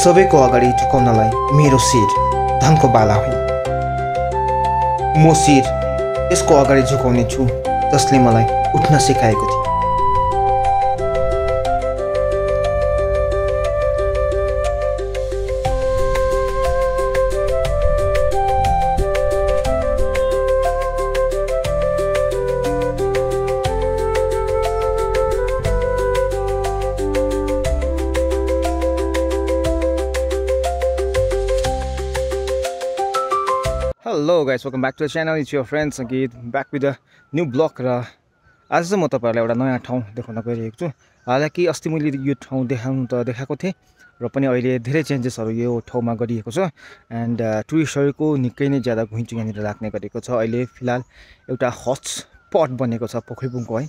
सबैको अगाडि झुकाउनलाई मेरो शिर धनको बाला होइन। म शिर त्यसको अगाडि झुकाउने छु जसले मलाई उठ्न सिकाएको थियो। Hello guys, welcome back to the channel. It's your friend Sangeet back with a new vlog र आज चाहिँ म तपाईहरुलाई एउटा नयाँ ठाउँ देखाउन गइरहेको छु। हालाकि अस्ति मैले यो ठाउँ देखाएको थिएँ र पनि अहिले धेरै चेन्जेसहरु यो ठाउँमा गरिएको छ एन्ड टुरिस्टहरुको निकै नै ज्यादा घुइँचो यहाँनिर लाग्ने गरेको छ। अहिले फिलहाल एउटा हट स्पट बनेको छ पोखरीबुङको है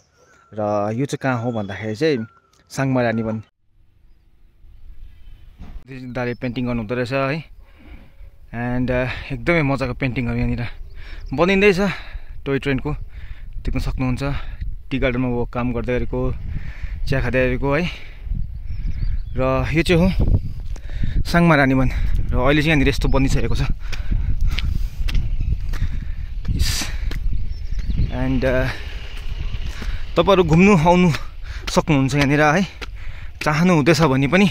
र यो चाहिँ कहाँ हो भन्दाखेरि चाहिँ साङमा रानीवन दाले पेन्टिङ गर्नु हुँदो रहेछ है एन्ड एकदमै मजाको पेन्टिङहरु यहाँनिर बनिँदैछ। टोय ट्रेनको देख्न सक्नुहुन्छ। टी गार्डनमा वो काम गर्दै गरेको चिया खाँदै गरेको है र यो चाहिँ हो साङमा रानीवन र अहिले चाहिँ यहाँनिर यस्तो बनिसकेको छ एन्ड तपाईहरु घुम्नु आउनु सक्नुहुन्छ यहाँनिर है। चाहनु हुँदैछ भने पनि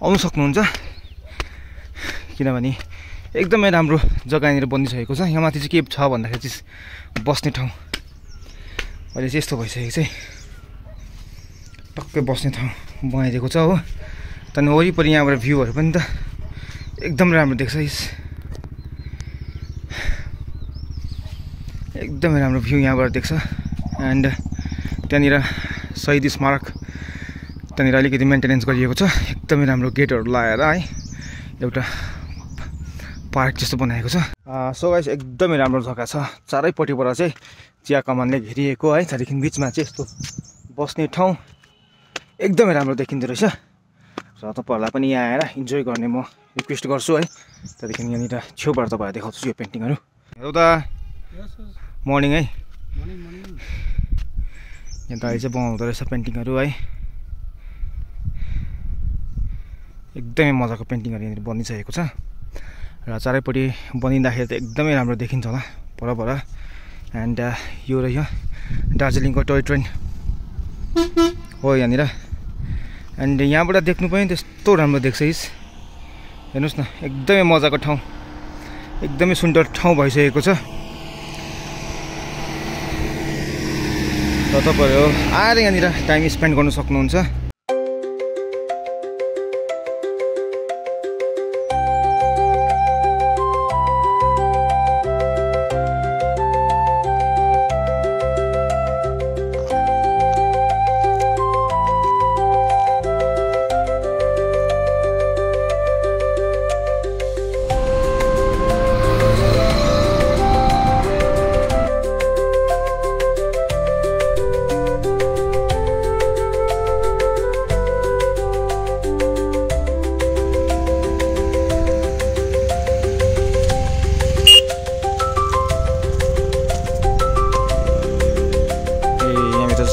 आउनु सक्नुहुन्छ किनभने एकदमै राम्रो जग्गा यहाँनिर बनिसकेको छ। यहाँ माथि चाहिँ के छ भन्दाखेरि चाहिँ बस्ने ठाउँ अहिले चाहिँ यस्तो भइसकेको चाहिँ टक्कै बस्ने ठाउँ बनाइदिएको छ हो। त्यहाँदेखि वरिपरि यहाँबाट भ्यूहरू पनि त एकदम राम्रो देख्छ। एकदमै राम्रो भ्यू यहाँबाट देख्छ एन्ड त्यहाँनिर शहीद स्मारक त्यहाँनिर अलिकति मेन्टेनेन्स गरिएको छ। एकदमै राम्रो गेटहरू लगाएर है एउटा पार्क जस्तो बनाएको छ। सो गाइस एकदमै राम्रो जग्गा छ। चारैपट्टिबाट चाहिँ चिया कमानले घेरिएको है। त्यहाँदेखि बिचमा चाहिँ यस्तो बस्ने ठाउँ एकदमै राम्रो देखिँदो रहेछ र तपाईहरुलाई पनि यहाँ आएर इन्जोय गर्ने म रिक्वेस्ट गर्छु है। त्यहाँदेखि यहाँनिर छेउबाट तपाईहरुलाई देखाउँछु यो पेन्टिङहरु। एउटा मर्निङ है यहाँ दाइ चाहिँ बनाउँदो रहेछ पेन्टिङहरु है। एकदमै मजाको पेन्टिङहरु यहाँनिर बनिसकेको छ र चारैपट्टि बनिँदाखेरि त एकदमै राम्रो देखिन्छ होला परपर एन्ड यो र यो दार्जिलिङको टोय ट्रेन हो यहाँनिर एन्ड यहाँबाट देख्नु पनि त्यस्तो राम्रो देख्छ हेर्नुहोस् न। एकदमै मजाको ठाउँ एकदमै सुन्दर ठाउँ भइसकेको छ र तपाईहरु आएर यहाँनिर टाइम स्पेन्ड गर्न सक्नुहुन्छ।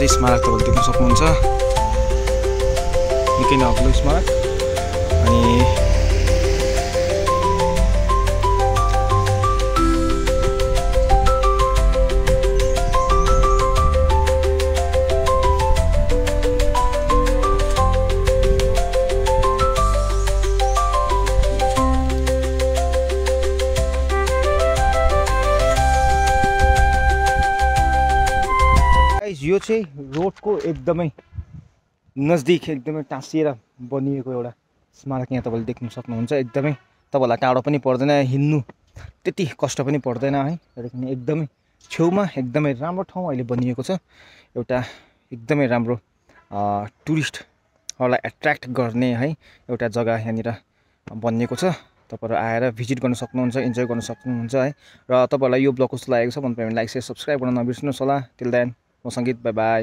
स्मारक तपाईँले देख्न सक्नुहुन्छ। निकै नै अग्लो स्मारक अनि यो चाहिँ रोडको एकदमै नजदिक एकदमै टाँसिएर बनिएको एउटा स्मारक यहाँ तपाईले देख्न सक्नुहुन्छ। एकदमै तपाईलाई टाढो पनि पर्दैन, हिँड्नु त्यति कष्ट पनि पर्दैन है। त्यहाँदेखि एकदमै छेउमा एकदमै राम्रो ठाउँ अहिले बनिएको छ। एउटा एकदमै राम्रो टुरिस्टहरूलाई एट्र्याक्ट गर्ने है एउटा जग्गा यहाँनिर बनिएको छ। तपाईहरु आएर भिजिट गर्न सक्नुहुन्छ, इन्जोय गर्न सक्नुहुन्छ है। र तपाईहरुलाई यो ब्लग कस्तो लागेको छ भन्नु भयो भने लाइक शेयर सब्स्क्राइब गर्न नबिर्सनुहोस् होला। टिल देन म संगीत, बाई बाई।